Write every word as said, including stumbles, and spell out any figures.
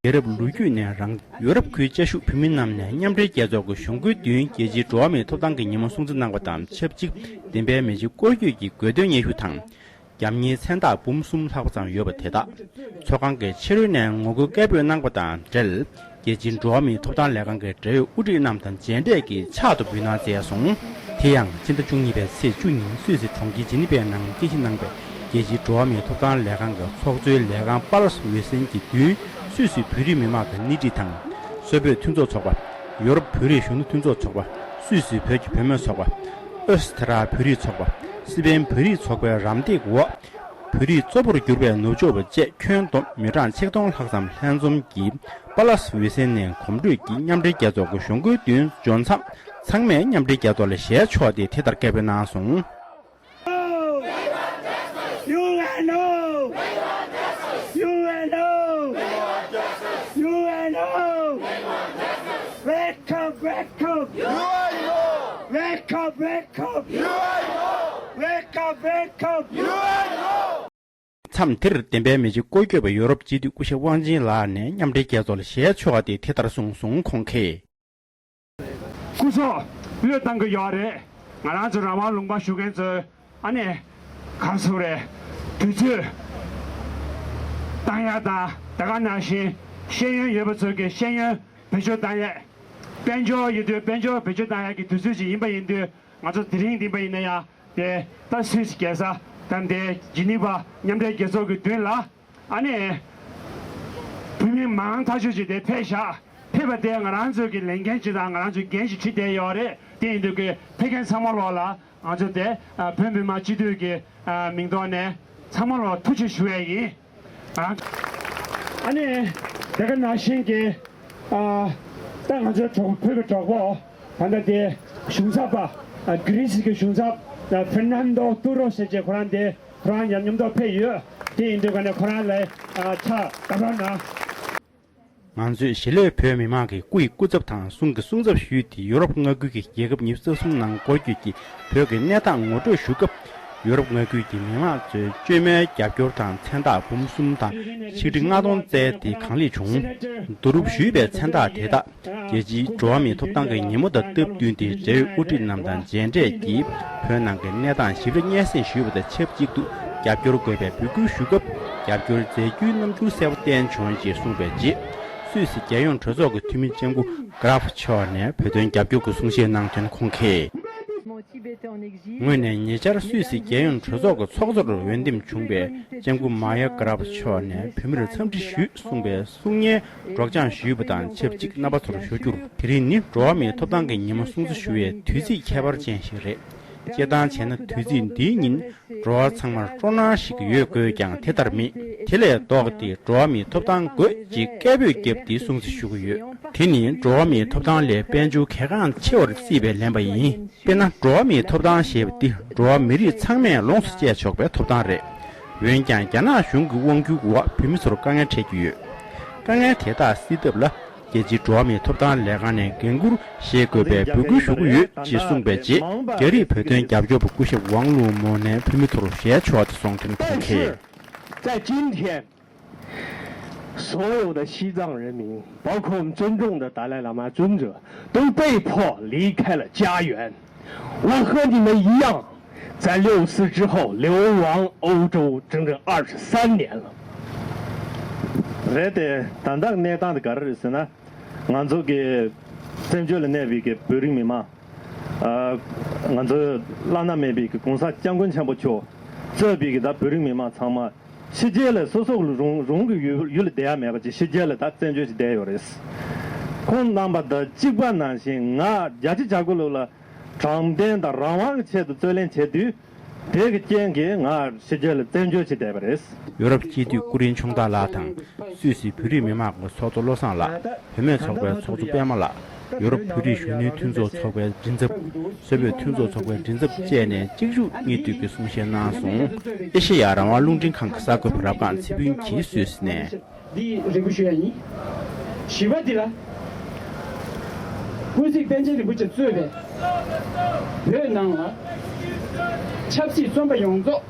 རྒྱལ་རབས་ལོ་རྒྱུས་ནས་རང་ཡོ་རོབ་ཁུལ་བཅའ་བཞུགས་བོད་མི་རྣམས་ནས་མཉམ་འབྲེལ་རྒྱལ་ཚོགས་ཀྱི་གཞུང་སྒོའི་མདུན་རྒྱལ་སྤྱིའི་འགྲོ་བ་མིའི་ཐོབ་ཐང་གི་ཉིན་མོ་སྲུང་བརྩི་གནང་བ་དང་ཆབས་ཅིག་བདེན་པའི་མེ་ལྕེ་སྐོར་སྐྱོད་ཀྱི་དགོས་འདུན་སྙན་ཞུ་དང་། རྒྱབ་གཉེར་མཚན་རྟགས་འབུམ་གསུམ་ལྷག་ཙམ་ཡོད་པ་དེ་དག་ཚོགས་ཁང་གི་ཕྱི་རོལ་ནས་ངོ་རྒོལ་སྐད་འབོད་གནང་པ་དང་འབྲེལ། རྒྱལ་སྤྱིའི་འགྲོ་བ་མིའི་ཐོབ་ཐང་ལས་ཁང་གི་འབྲེལ་ཡོད་དབུ་ཁྲིད་རྣམས་དང་མཇལ་འཕྲད་ཀྱིས་ཕྱག་ཏུ་འབུལ་གནང་མཛད་སོང་། དེ་ཡང་ཕྱི་ཟླ་བཅུ་གཉིས་པའི་ཚེས་བཅུ་ཉིན་སུད་སི་གྲོང་ཁྱེར་ཇི་ནི་ཝའི་ནང་རྟེན་གཞི་གནང་པའི་རྒྱལ་སྤྱིའི་འགྲོ་བ་མིའི་ཐོབ་ཐང་ལས་ཁང་གི་ཚོགས་གཙོའི་ལས་ཁང་པ་ལོས་ཝི་སན་གྱི་མདུན་སུད་སི་བོད་རིགས་མི་མང་གི་སྣེ་ཁྲིད་དང་། སུད་བོད་མཐུན་ཚོགས་ཚོགས་པ། ཡོ་རོབ་བོད་རིགས་གཞོན་ནུ་མཐུན་ཚོགས་ཚོགས་པ། སུད་སི་བོད་ཀྱི་བུད་མེད་ཚོགས་པ། ཨོ་སི་ཐ་ར་བོད་རིགས་ཚོགས་པ། སི་པན་བོད་རིགས་ཚོགས་པའི་རམ་འདེགས་འོག་བོད་རིགས་གཙོ་བོར་གྱུར་པའི་ནུབ་ཕྱོགས་པ་བཅས་ཁྱོན་བསྡོམས་མི་གྲངས་ཆིག་སྟོང་ལྷག་ཙམ་ལྷན་འཛོམས་ཀྱིས་པ་ལོས་ཝི་སན་ནས་གོམ་བགྲོད་ཀྱིས་མཉམ་འབྲེལ་རྒྱལ་ཚོགས་ཀྱི་གཞུང་སྒོའི་མདུན་འབྱོར་མཚམས་ཚང་མས་མཉམ་འབྲེལ་རྒྱལ་ཚོགས་ལ་ཞལ་ཕྱོགས་ཏེ་དེ་ལྟར་སྐད་འབོད་གནང་སོང་། ཡུ་ཨེན་ཨོ། ཡུ་ཨེན་ཨོ། ཡུ་ཨེན་ཨོ། Wake up, wake up! ཡུ་ཨེན་ཨོ། Wake up, wake up! ཡུ་ཨེན་ཨོ། Wake up, wake up! ཡུ་ཨེན་ཨོ། མཚམས་དེར་བདེན་པའི་མེ་ལྕེ་སྐོར་སྐྱོད་པ་ཡོ་རོབ་སྤྱི་འཐུས་སྐུ་ཞབས་དབང་ཆེན་ལགས་ནས་མཉམ་འབྲེལ་རྒྱལ་ཚོགས་ལ་ཞལ་ཕྱོགས་ཏེ་དེ་ལྟར་གསུངས་སོང་། ཁོང་གིས། སྐུ་སྲོག་བློས་བཏང་གི་ཡོད་རེད། ང་རང་ཚོ་རང་དབང་ལུང་པ་ཞུ་མཁན་ཚོས་ཨ་ནི་ག་རེ་ཟེར་དགོས་རེད། དུས་ཚོད་བཏང་ཡག་དང་དེ་ག་ནང་བཞིན་ཤེས་ཡོན་ཡོད་པ་ཚོས་ཀྱི་ཤེས་ཡོན་བེད་སྤྱོད་བཏང་ཡས། དཔལ་འབྱོར་ཡོད་དུས་དཔལ་འབྱོར་བེད་སྤྱོད་བཏང་ཡག་གི་དུས་ཚོད་ཅིག་ཡིན་པ་ཡིན་དུས། ང་ཚོ་དེ་རིང་འདི་པ་ཡིན་ན་ཡང་དེ་ད་སུད་སི་རྒྱལ་ས་དང་དེ་ཇི་ནི་ཝ་མཉམ་འབྲེལ་རྒྱལ་ཚོགས་ཀྱི་མདུན་ལ་ཨ་ནི་བོད་མི་མང་ཐག་ཆོད་ཅིག་དེ་ཕེབས་བཞག་ཕེབས་པ་དེ་ང་རང་ཚོ་གི་ལས་འགན་ཅིག་དང་ང་རང་ཚོའི་འགན་ཞིག་ཁྲིད་བསྡད་ཡོད་རེད། དེ་ཡིན་དུས་ཀྱི་ཕེབས་མཁན་ཚང་མ་ལོག་ལ་ང་ཚོ་དེ་བོད་མི་མང་སྤྱི་འཐུས་ཀྱི་མིང་ཐོག་ནས་ཚང་མ་ལོག་ཐུགས་རྗེ་ཆེ་ཞུ་ཡས་ཡིན། ཨ་ནི་དེ་ག་ནང་བཞིན་གྱི་ཨ་ད་ང་ཚོའི་གྲོགས་བོད་ཀྱི་གྲོགས་པོ་ད་ལྟ་དེ་གཞུང་ཚབ་པ་ཨ་གྷི་རི་སི་གི་གཞུང་ཚབ་ཨ་ཕེར་ནན་དོ་ཏུ་རོ་ཟེར་བྱས་ཁོ་རང་དེ་ཁོ་རང་མཉམ་མཉམ་དུ་ཕེབས་ཡོད། དེ་ཡིན་དུས་ཀ་ནས་ཁོ་རང་ལ་ཨ་ཕྱག་བརྡབ་རོགས་གནང་། ང་ཚོས་གཞིས་ལུས་བོད་མི་མང་གི་སྐུ་ཡི་སྐུ་ཚབ་དང་གསུང་གི་གསུང་ཚབ་ཞུས་ཏེ་ཡོ་རོབ་མངའ་ཁུལ་གྱི་རྒྱལ་ཁབ་ཉི་ཤུ་རྩ་གསུམ་ནང་སྐོར་སྐྱོད་ཀྱིས་བོད་ཀྱི་གནས་སྟངས་ངོ་སྤྲོད་ཞུ་སྐབས། ཡོ་རོབ་མངའ་ཁུལ་གྱི་མི་མང་ཚོས་བཅོས་མའི་རྒྱབ་སྐྱོར་དང་མཚན་རྟགས་འབུམ་གསུམ་དང་ཆིག་ཁྲི་ལྔ་སྟོང་བསྩལ་ཏེ་གང་ལེགས་བྱུང་། བསྡུ་རུབ་ཞུས་པའི་མཚན་རྟགས་དེ་དག་རྒྱལ་སྤྱིའི་འགྲོ་བ་མིའི་ཐོབ་ཐང་གི་ཉིན་མོ་དང་སྟབས་བསྟུན་ཏེ་འབྲེལ་ཡོད་དབུ་ཁྲིད་རྣམས་དང་མཇལ་འཕྲད་ཀྱིས་བོད་ནང་གི་གནས་སྟངས་ཞིབ་ཕྲ་སྙན་སེང་ཞུས་པ་དང་ཆབས་ཅིག་ཏུ་རྒྱབ་སྐྱོར་དགོས་པའི་འབོད་སྐུལ་ཞུ་སྐབས། རྒྱབ་སྐྱོར་མཛད་རྒྱུའི་རྣམ་འགྱུར་གསལ་པོ་བསྟན་བྱུང་ཞེས་གསུངས་པའི་རྗེས། སུད་སི་རྒྱལ་ཡོངས་གྲོས་ཚོགས་ཀྱི་འཐུས་མི་ལྕམ་སྐུ་གྷ་རབ་མཆོག་ནས་བོད་དོན་རྒྱབ་སྐྱོར་གྱི་གསུང་བཤད་གནང་དོན་ཁོང་གིས། ངོས་ནས་ཉེ་ཆར་སུད་སི་རྒྱལ་ཡོངས་གྲོས་ཚོགས་ཀྱི་ཚོགས་གཙོར་འོས་འདེམས་བྱུང་བའི་ལྕམ་སྐུ་མཱ་ཡ་གྷ་རབ་མཆོག་ནས་བོད་མིར་འཚམས་འདྲི་ཞུས་གསུངས་པའི་གསུང་སྙན་སྒྲོག་སྦྱང་ཞུས་པ་དང་ཆབས་ཅིག་རྣམ་པ་ཚོར་ཞུ་རྒྱུར། དེ་རིང་ནི་འགྲོ་བ་མིའི་ཐོབ་ཐང་གི་ཉིན་མོ་སྲུང་བརྩི་ཞུ་བའི་དུས་ཚིགས་ཁྱད་པར་ཅན་ཞིག་རེད། སྤྱིར་བཏང་བྱས་ན་དུས་ཚིགས་འདིའི་ཉིན་འགྲོ་བ་ཚང་མར་སྤྲོ་སྣང་ཞིག་ཡོད་དགོས་ཀྱང་དེ་ལྟར་མེད། དེ་ལས་ལྡོག་སྟེ་འགྲོ་བ་མིའི་ཐོབ་ཐང་དགོས་ཅེས་སྐད་འབོད་བརྒྱབ་སྟེ་སྲུང་བརྩི་ཞུ་གི་ཡོད། དེ་ནི་འགྲོ་བ་མིའི་ཐོབ་ཐང་ལས་དཔལ་འབྱོར་གལ་འགངས་ཆེ་བར་བརྩིས་པས་ལན་པ་ཡིན། དཔེར་ན་འགྲོ་བ་མིའི་ཐོབ་ཐང་ཞེས་པ་འདི་འགྲོ་བ་མི་རིགས་ཚང་མས་ལོངས་སུ་སྤྱད་ཆོག་པའི་ཐོབ་ཐང་རེད། འོན་ཀྱང་རྒྱ་ནག་གཞུང་གི་དབང་སྒྱུར་འོག་བོད་མི་ཚོར་དཀའ་ངལ་འཕྲད་ཀྱི་ཡོད། དཀའ་ངལ་དེ་དག་སེལ་ཐབས་ལ། རྒྱལ་སྤྱིའི་འགྲོ་བ་མིའི་ཐོབ་ཐང་ལས་ཁང་ནས་འགན་འཁུར་བཞེས་དགོས་པའི་འབོད་སྐུལ་ཞུ་གི་ཡོད་ཅེས་གསུངས་པའི་རྗེས། རྒྱ་རིགས་བོད་དོན་རྒྱབ་སྐྱོར་པ་སྐུ་ཞབས་ཝང་ལུའུ་མོ་ནས་བོད་མི་ཚོར་ཞལ་ཕྱོགས་ཏེ་གསུངས་དོན་ཁོང་གིས། 在今天，所有的西藏人民，包括我们尊重的达赖喇嘛尊者，都被迫离开了家园。我和你们一样，在六四之后流亡欧洲整整二十三年了。 རེད་དེ། ད་ལྟ་གནས་སྟངས་དེ་ག་རེ་རེད་ཟེར་ན། ང་ཚོ་གི་བཙན་བྱོལ་ལ་གནས་པའི་གི་བོད་རིགས་མི་མང་། ཨ། ང་ཚོའི་བླ་ན་མེད་པའི་གི་༸གོང་ས་༸སྐྱབས་མགོན་ཆེན་པོ་མཆོག་གཙོས་པའི་གི་ད་བོད་རིགས་མི་མང་ཚང་མ་ཕྱི་རྒྱལ་ལ་སོ་སོ་རང་རང་གི་ཡུལ་ཡུལ་ལ་བསྡད་ཡ་མེད་པ་ཅིག་ཕྱི་རྒྱལ་ལ་ད་བཙན་བྱོལ་ཅིག་བསྡད་ཡོད་རེད། ཁོང་རྣམ་པ་དང་གཅིག་པ་ནང་བཞིན་ང་བརྒྱ་ཆ་བརྒྱ་དགུ་ལོ་ལ་དྲང་བདེན་དང་རང་དབང་གི་ཆེད་དུ་རྩོད་ལེན་བྱེད་དུས། དེ་གི་རྐྱེན་གྱིས་ང་ཕྱི་རྒྱལ་ལ་བཙན་བྱོལ་བྱས་བསྡད་པ་རེད། ཡོ་རོབ་སྤྱི་འཐུས་སྐུ་རིམ་ཆུང་བདག་ལགས་དང་། སུད་སི་བོད་རིགས་མི་མང་གི་ཚོགས་གཙོ་བློ་བཟང་ལགས། བུད་མེད་ཚོགས་པའི་ཚོགས་གཙོ་པད་མ་ལགས། ཡོ་རོབ་བོད་རིགས་གཞོན་ནུའི་མཐུན་ཚོགས་ཚོགས་པའི་མགྲིན་ཚབ། སུད་བོད་མཐུན་ཚོགས་ཚོགས་པའི་མགྲིན་ཚབ་བཅས་ནས་གཅིག་མཇུག་གཉིས་མཐུད་ཀྱི་གསུང་བཤད་གནང་སོང་། ཨེ་ཤེ་ཡ་རང་དབང་རླུང་འཕྲིན་ཁང་གི་གསར་འགོད་པ་རབ་སྒང་ཚེ་ཕུན་གྱིས་སུད་སི་ནས། འདི་རེ་སྐུལ་ཞུ་ཡ་ཡིན། བཞི་པ་འདི་ལ། ཀུན་གཟིགས་པཎ་ཆེན་རིན་པོ་ཆེ་གཙོས་པའི་བོད་ནང་ལ་ཆབ་སྲིད་བཙོན་པ་ཡོངས་རྫོགས་